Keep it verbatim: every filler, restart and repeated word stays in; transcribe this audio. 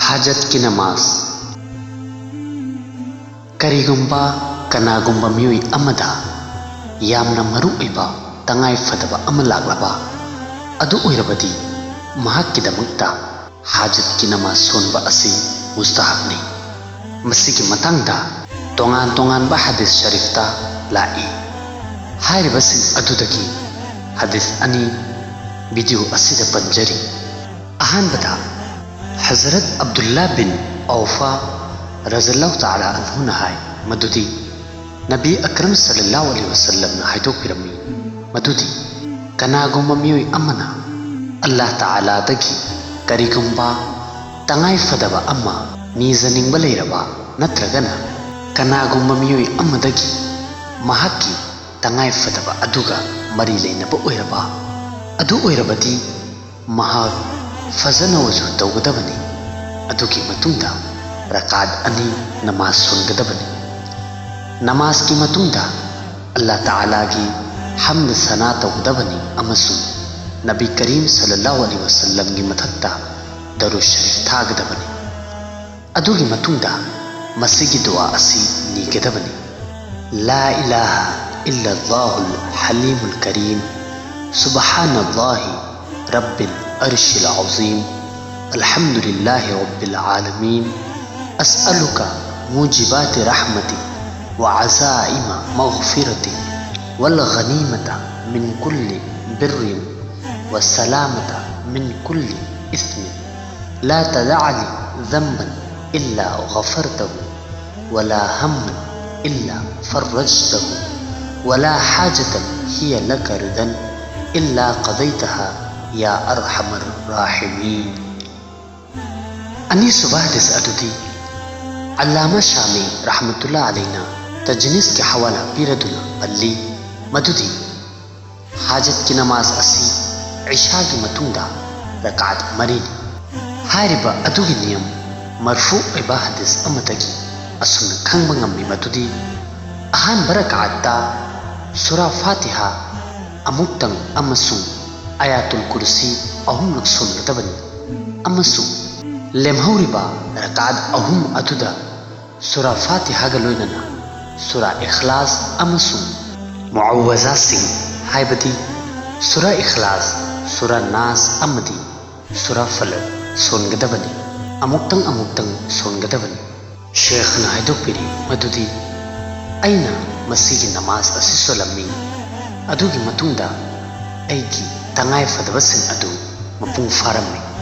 ꯍꯥꯖꯠꯀꯤ ꯅꯃꯥꯖ꯫ ꯀꯔꯤꯒꯨꯝꯕ ꯀꯅꯥꯒꯨꯝꯕ ꯃꯤꯑꯣꯏ ꯑꯃꯗ ꯌꯥꯝꯅ ꯃꯔꯨ ꯑꯣꯏꯕ ꯇꯉꯥꯏ ꯐꯗꯕ ꯑꯃ ꯂꯥꯛꯂꯕ ꯑꯗꯨ ꯑꯣꯏꯔꯕꯗꯤ, ꯃꯍꯥꯛꯀꯤꯗꯃꯛꯇ ꯍꯥꯖꯠꯀꯤ ꯅꯃꯥꯖ ꯁꯣꯟꯕ ꯑꯁꯤ ꯃꯨꯁꯇꯍꯕꯅꯤ꯫ ꯃꯁꯤꯒꯤ ꯃꯇꯥꯡꯗ ꯇꯣꯉꯥꯟ ꯇꯣꯉꯥꯟꯕ ꯍꯗꯤꯁ ꯁꯔꯤꯐꯇ ꯂꯥꯛꯏ꯫ ꯍꯥꯏꯔꯤꯕꯁꯤꯡ ꯑꯗꯨꯗꯒꯤ ꯍꯗꯤꯁ ꯑꯅꯤ ꯚꯤꯗꯤꯑꯣ ꯑꯁꯤꯗ ꯄꯟꯖꯔꯤ꯫ ꯑꯍꯥꯟꯕꯗ, ꯍꯖꯔꯠ ꯑꯕꯗꯨꯜꯂꯥ ꯕꯤꯟ ꯑꯧꯐꯥ ꯔꯖꯜꯂꯥꯍꯨ ꯇꯥꯂꯥ ꯑꯟꯍꯨꯅ ꯍꯥꯏ ꯃꯗꯨꯗꯤ, ꯅꯕꯤ ꯑꯀꯔꯝ ꯁꯜꯂꯜꯂꯥꯍꯨ ꯑꯂꯩꯍꯤ ꯋꯁꯜꯂꯝꯅ ꯍꯥꯏꯗꯣꯛꯄꯤꯔꯝꯃꯤ ꯃꯗꯨꯗꯤ, ꯀꯅꯥꯒꯨꯝꯕ ꯃꯤꯑꯣꯏ ꯑꯃꯅ ꯑꯜꯂꯥꯍ ꯇꯥꯂꯥꯗꯒꯤ ꯀꯔꯤꯒꯨꯝꯕ ꯇꯉꯥꯏ ꯐꯗꯕ ꯑꯃ ꯅꯤꯖꯅꯤꯡꯕ ꯂꯩꯔꯕ ꯅꯠꯇ꯭ꯔꯒꯅ ꯀꯅꯥꯒꯨꯝꯕ ꯃꯤꯑꯣꯏ ꯑꯃꯗꯒꯤ ꯃꯍꯥꯛꯀꯤ ꯇꯉꯥꯏ ꯐꯗꯕ ꯑꯗꯨꯒ ꯃꯔꯤ ꯂꯩꯅꯕ ꯑꯣꯏꯔꯕ ꯑꯗꯨ ꯑꯣꯏꯔꯕꯗꯤ, ꯃꯍꯥꯛ ꯐꯖꯅ ꯋꯖꯨ ꯇꯧꯒꯗꯕꯅꯤ꯫ ꯑꯗꯨꯒꯤ ꯃꯇꯨꯡꯗ ꯔꯀꯥꯠ ꯑꯅꯤ ꯅꯃꯥꯖ ꯁꯣꯟꯒꯗꯕꯅꯤ꯫ ꯅꯃꯥꯖꯀꯤ ꯃꯇꯨꯡꯗ ꯑꯜꯂꯥꯍ ꯇꯥꯂꯥꯒꯤ ꯍꯝꯗ ꯁꯅꯥ ꯇꯧꯒꯗꯕꯅꯤ ꯑꯃꯁꯨꯡ ꯅꯕꯤ ꯀꯔꯤꯝ ꯁꯜꯂꯜꯂꯥꯍꯨ ꯑꯂꯩꯍꯤ ꯋꯁꯜꯂꯝꯒꯤ ꯃꯊꯛꯇ ꯗꯔꯨꯗ ꯁꯔꯤꯐ ꯊꯥꯒꯗꯕꯅꯤ꯫ ꯑꯗꯨꯒꯤ ꯃꯇꯨꯡꯗ ꯃꯁꯤꯒꯤ ꯗꯨꯋꯥ ꯑꯁꯤ ꯅꯤꯒꯗꯕꯅꯤ: لا إله إلا الله الحليم الكريم، سبحان الله رب العرش العظيم، الحمد لله رب العالمين، أسألك موجبات رحمتك وعزائم مغفرتك والغنيمة من كل بر والسلامة من كل إثم. لا تدع لي ذنبا إلا غفرته، ولا هما إلا فرجته، ولا حاجة هي لك رضا إلا قضيتها يا أرحم الراحمين. ꯑꯅꯤꯁꯨꯕ ꯍꯗꯤꯁ ꯑꯗꯨꯗꯤ ꯑꯜꯂꯥꯃꯥ ꯁꯥꯃꯤ ꯔꯍꯃꯇꯨꯜꯂꯥ ꯑꯂꯩꯅ ꯇꯖꯅꯤꯁꯀꯤ ꯍꯋꯥꯂꯥ ꯄꯤꯔꯗꯨꯅ ꯄꯜꯂꯤ ꯃꯗꯨꯗꯤ, ꯍꯥꯖꯠꯀꯤ ꯅꯃꯥꯖ ꯑꯁꯤ ꯏꯁꯥꯒꯤ ꯃꯇꯨꯡꯗ ꯔꯀꯥꯠ ꯃꯔꯤꯅꯤ꯫ ꯍꯥꯏꯔꯤꯕ ꯑꯗꯨꯒꯤ ꯅꯤꯌꯝ ꯃꯔꯐꯨ ꯑꯣꯏꯕ ꯍꯗꯤꯁ ꯑꯃꯗꯒꯤ ꯑꯁꯨꯝꯅ ꯈꯪꯕ ꯉꯝꯃꯤ ꯃꯗꯨꯗꯤ, ꯑꯍꯥꯟꯕ ꯔꯀꯥꯠꯇ ꯁꯨꯔꯥ ꯐꯥꯇꯤꯍꯥ ꯑꯃꯨꯛꯇꯪ ꯑꯃꯁꯨꯡ ꯑꯌꯥꯇꯨꯜ ꯀꯨꯔꯁꯤ ꯑꯍꯨꯝꯂꯛ ꯁꯣꯟꯒꯗꯕꯅꯤ ꯑꯃꯁꯨꯡ ꯂꯦꯝꯍꯧꯔꯤꯕ ꯔꯀꯥꯠ ꯑꯍꯨꯝ ꯑꯗꯨꯗ ꯁꯨꯔꯥ ꯐꯥꯇꯤꯍꯥꯒ ꯂꯣꯏꯅꯅ ꯁꯨꯔꯥ ꯏꯈ꯭ꯂꯥꯁ ꯑꯃꯁꯨꯡ ꯃꯨꯑꯥꯋꯖꯥꯁꯤꯡ, ꯍꯥꯏꯕꯗꯤ ꯁꯨꯔꯥ ꯏꯈ꯭ꯂꯥꯁ, ꯁꯨꯔꯥ ꯅꯥꯁ ꯑꯃꯗꯤ ꯁꯨꯔꯥ ꯐꯂꯛ ꯁꯣꯟꯒꯗꯕꯅꯤ꯫ ꯑꯃꯨꯛꯇꯪ ꯑꯃꯨꯛꯇꯪ ꯁꯣꯟꯒꯗꯕꯅꯤ꯫ ꯁꯦꯈꯅ ꯍꯥꯏꯗꯣꯛꯄꯤꯔꯤ ꯃꯗꯨꯗꯤ, "ꯑꯩꯅ ꯃꯁꯤꯒꯤ ꯅꯃꯥꯖ ꯑꯁꯤ ꯁꯣꯜꯂꯝꯃꯤ꯫ ꯑꯗꯨꯒꯤ ꯃꯇꯨꯡꯗ ꯑꯩꯒꯤ ꯇꯉꯥꯏ ꯐꯗꯕꯁꯤꯡ ꯑꯗꯨ ꯃꯄꯨꯡ ꯐꯥꯔꯝꯃꯤ"꯫